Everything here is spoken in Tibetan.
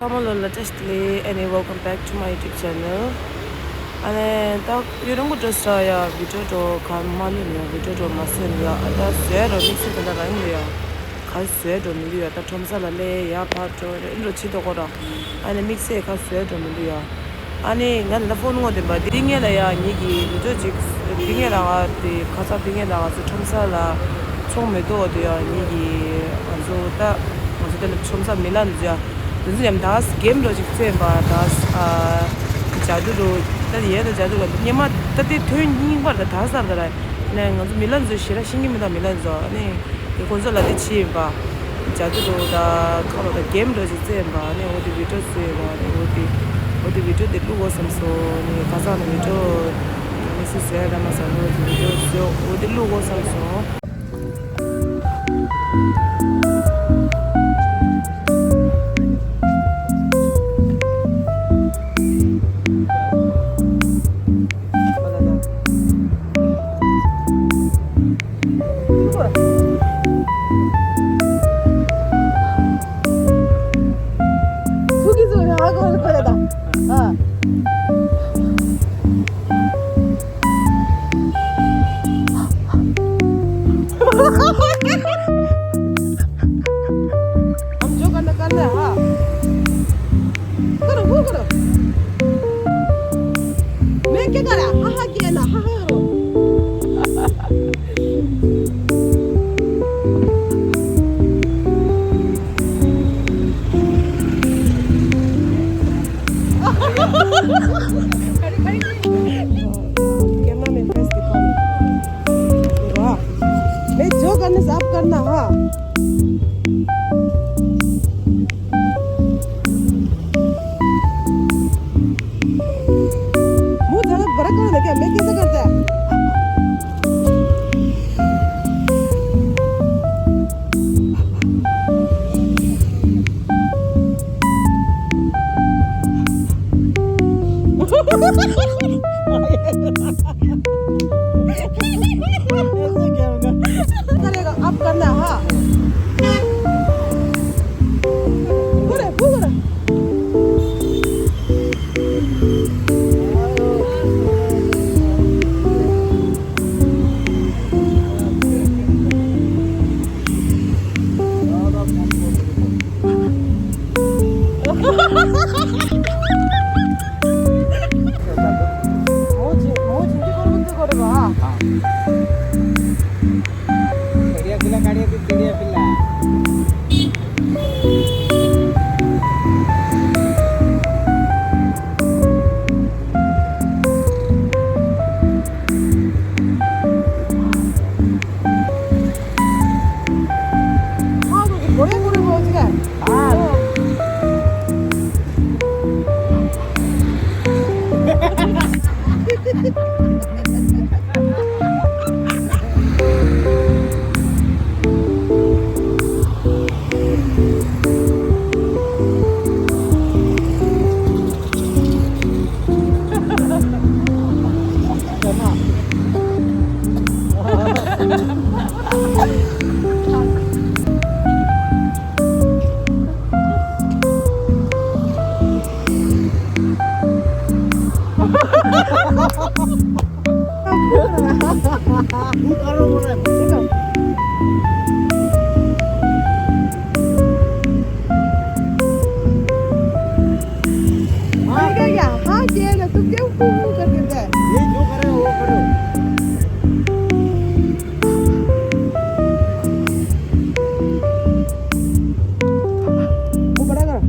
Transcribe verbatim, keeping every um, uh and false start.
ཚང་མ་ལོ་ལ་བཀྲ་ཤིས་བདེ་ལེགས། Anyway, welcome back to my YouTube channel. ཨ་ནི་ད་ཡུན་རིང་པོ་འགྲོ་ས་ཡ་བི་ཌིའོ་འགྲོ་ག་མ་ལོན་ཡ་བི་ཌིའོ་འགྲོ་མ་སོན་ཡ། ཨ་ད་བཟོས་འགྲོ་དམིགས་བསལ་ད་ལྟ་རང་ཡིན་འགྲོ་ཡ། ག་བཟོས་འགྲོ་མི་འདུག་ཡ། ད་ཁྲོམ་ས་ལ་སླེབས་ཡ་ཕར་འགྲོ་རེ་འགྲོ་བྱེད་དོ་ཁོ་ར། ཨ་ནི་དམིགས་བསལ་ག་བཟོས་འགྲོ་མི་འདུག་ཡ། ཨ་ནི་ང་ད་ལྟ་ཕོན་ངོ་དེ་འབའ་འདི་ངེད་ལ་ཡ་ངེད་ཀྱི་ལུས་སྟོབས་ཅིག་འདི་ངེད་ལ་ང་དེ་ཁ་ཚ་འདི་ངེད་ལ་ང་ཚོ་ཁྲོམ་ས་ལ་ཚོང་མི་འདུག་འོ་དེ་ཡ་ངེད་ཀྱི་ང་ཚོ་ད་ང་ཚོ་དེ་ལ་ཁྲོམ་ས་མི་ལ་འདི་ཡ། དེ་ཚོ་ཡང་ད་གེམ་འགྲོ་ཅིག་བཙལ་བ་ད་ཨ་ཇ་དུ་རུ་ད་ཡས་ད་ཇ་དུ་རུ་སྙེ་མ་ད་དེ་ཐོན་རྙིང་པར་ད་ད་སར་ད་ར་ནས་ང་ཚོ་མི་ལ་འཛོལ་ཞེ་ར་ཤིང་གི་མི་དང་མི་ལ་འཛོལ་ནས་ཁོ་ཚོ་ལ་དེ་ཕྱི་ཡིན་པ་ཇ་དུ་རུ་ད་ཁ་ལོ་ད་གེམ་འགྲོ་ཅིག་བཙལ་བ་ནས་འོ་དེ་བི་ཌིའོ་བཟོས་ཡོད་པ་ནས་འོ་དེ་འོ་དེ་བི་ཌིའོ་དེ་བླུག་དགོས་བསམ་སོང་ནས་ཁ་སང་ནས་བི་ཌིའོ་མི་སི་བཟོས་ཡ་ད་མ་ཟ་འོ་དེ་བི་ཌིའོ་བཟོས་འོ་དེ་བླུག་དགོས་བསམ་སོང་། हम जो करना कर ले, हाँ। करो, वो करो। मैं क्या करा? हाँ, हाँ, किया ना, हाँ, हाँ, करो। कैमरा में फेस दिखाओ। वाह। मैं जो करने से आप करना, हाँ। मुंह ज्यादा बड़ा कर दे क्या? मैं कैसे करता है? करेगा, अब करना, हाँ। पूरे, पूरे। चिड़िया पिला काढ़िया थी, चिड़िया पिला। हाँ, तो बढ़िया, बढ़िया, बहुत अच्छा है। हाँ। हाँ। हाँ, क्या, क्या? हाँ, क्या है ना? तुम क्यों फू फू करते थे? ये जो करे वो करो। वो बड़ा करो।